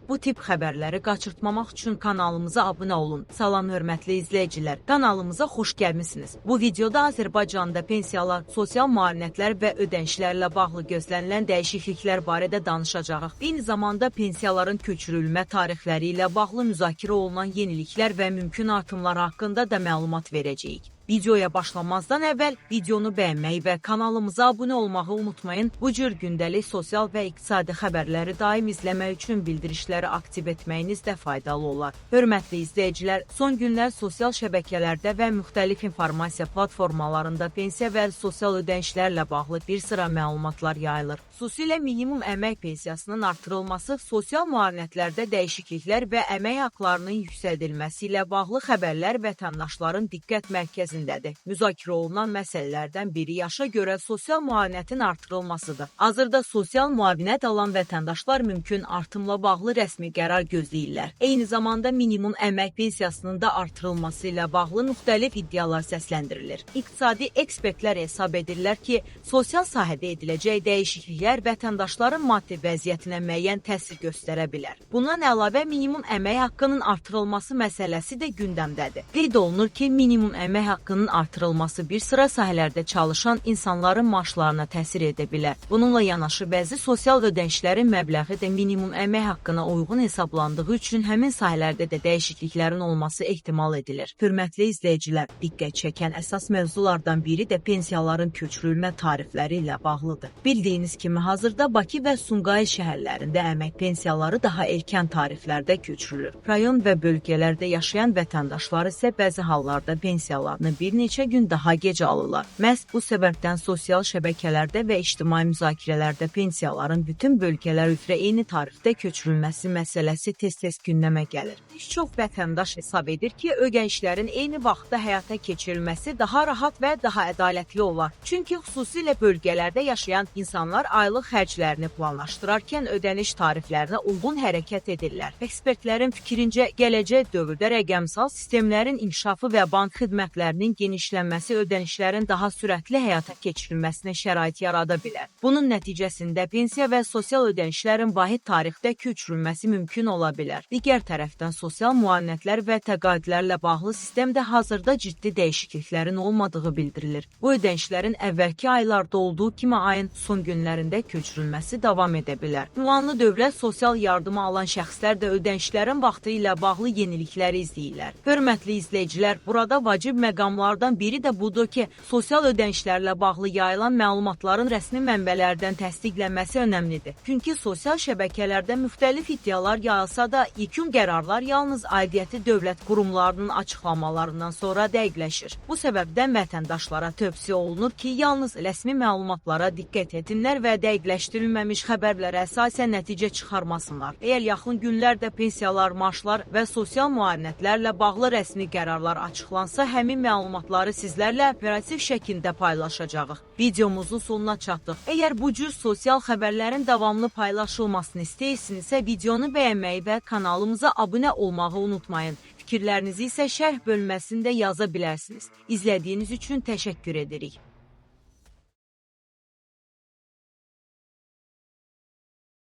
Bu tip xəbərləri qaçırtmamaq üçün kanalımıza abunə olun. Salam hörmətli izləyicilər, kanalımıza xoş gəlmisiniz. Bu videoda Azərbaycanda pensiyalar, sosial müavinətlər və ödənişlərlə bağlı gözlənilən dəyişikliklər barədə danışacağıq. Eyni zamanda pensiyaların köçürülmə tarixləri ilə bağlı müzakirə olunan yeniliklər və mümkün artımlar haqqında da məlumat verəcəyik. Videoya başlamazdan əvvəl videonu bəyənməyi və kanalımıza abunə olmağı unutmayın. Bu cür gündəlik sosial və iqtisadi xəbərləri daim izləmək üçün bildirişləri aktiv etməyiniz də faydalı olar. Hörmətli izləyicilər, son günlər sosial şəbəkələrdə və müxtəlif informasiya platformalarında pensiya və sosial ödənişlərlə bağlı bir sıra məlumatlar yayılır. Xüsusilə minimum əmək pensiyasının artırılması, sosial müavinətlərdə dəyişikliklər və əmək haqlarının yüksəldilməsi ilə bağlı xəbərlər vətəndaşların diqqət mərkəzindədir. Müzakirə olunan məsələlərdən biri yaşa görə sosial müavinətin artırılmasıdır. Hazırda sosial müavinət alan vətəndaşlar mümkün artımla bağlı rəsmi qərar gözləyirlər. Eyni zamanda minimum əmək pensiyasının da artırılması ilə bağlı müxtəlif iddialar səsləndirilir. İqtisadi ekspertlər hesab edirlər ki, sosial sahədə ediləcək dəyişikliklər vətəndaşların maddi vəziyyətinə müəyyən təsir göstərə bilər. Bundan əlavə minimum əmək haqqının artırılması məsələsi də gündəmdədir. Qeyd olunur ki, minimum əmək haqqının artırılması bir sıra sahələrdə çalışan insanların maaşlarına təsir edə bilər. Bununla yanaşı bəzi sosial ödənişlərin məbləği də minimum əmək haqqına uyğun hesablandığı üçün həmin sahələrdə də dəyişikliklərin olması ehtimal edilir. Hörmətli izləyicilər, diqqət çəkən əsas mövzulardan biri də pensiyaların köçürülmə tarifləri ilə bağlıdır. Bildiyiniz kimi hazırda Bakı və Sumqayıt şəhərlərində əmək pensiyaları daha erkən tariflərdə köçürülür. Rayon və bölgələrdə yaşayan vətəndaşlar isə bəzi hallarda pensiyalarını bir neçə gün daha gec alırlar. Məhz bu səbəbdən sosial şəbəkələrdə və ictimai müzakirələrdə pensiyaların bütün bölgələr üzrə eyni tarixdə köçürülməsi məsələsi tez-tez gündəmə gəlir. Bir çox vətəndaş hesab edir ki, ödənişlərin eyni vaxtda həyata keçirilməsi daha rahat və daha ədalətli olar. Çünki xüsusilə bölgələrdə yaşayan insanlar aylıq xərclərini planlaşdırarkən ödəniş tariflərinə uyğun hərəkət edirlər. Ekspertlərin fikrincə, gələcək dövrdə rəqəmsal sistemlərin inkişafı və bank xidmətlərinin genişlənməsi ödənişlərin daha sürətli həyata keçirilməsinə şərait yarada bilər. Bunun nəticəsində pensiya və sosial ödənişlərin vahid tarixdə köçürülməsi mümkün ola bilər. Digər tərəfdən sosial müavinətlər və təqaüdlərlə bağlı sistemdə hazırda ciddi dəyişikliklərin olmadığı bildirilir. Bu ödənişlərin əvvəlki aylarda olduğu kimi ayın son günlərində köçürülməsi davam edə bilər. Ünvanlı dövlət sosial yardımı alan şəxslər də ödənişlərin vaxtı ilə bağlı yenilikləri izləyirlər. Hörmətli izləyicilər, burada vacib məqamlardan biri də budur ki, sosial ödənişlərlə bağlı yayılan məlumatların rəsmi mənbələrdən təsdiqlənməsi önəmlidir. Çünki sosial şəbəkələrdə müxtəlif iddialar yayılsa da, yekun qərarlar yalnız aidiyyəti dövlət qurumlarının açıqlamalarından sonra dəqiqləşir. Bu səbəbdən vətəndaşlara tövsiyə olunur ki, yalnız rəsmi məlumatlara diqqət etsinlər və dəqiqləşdirilməmiş xəbərlərə əsasən nəticə çıxarmasınlar. Əgər yaxın günlərdə pensiyalar, maaşlar və sosial müavinətlərlə bağlı rəsmi qərarlar açıqlansa, həmin məlumatları sizlərlə operativ şəkildə paylaşacağıq. Videomuzun sonuna çatdıq. Əgər bu cür sosial xəbərlərin davamlı paylaşılmasını istəyirsinizsə, videonu bəyənməyi və kanalımıza abunə olmağı unutmayın. Fikirlərinizi isə şərh bölməsində yaza bilərsiniz. İzlədiyiniz üçün təşəkkür edirik.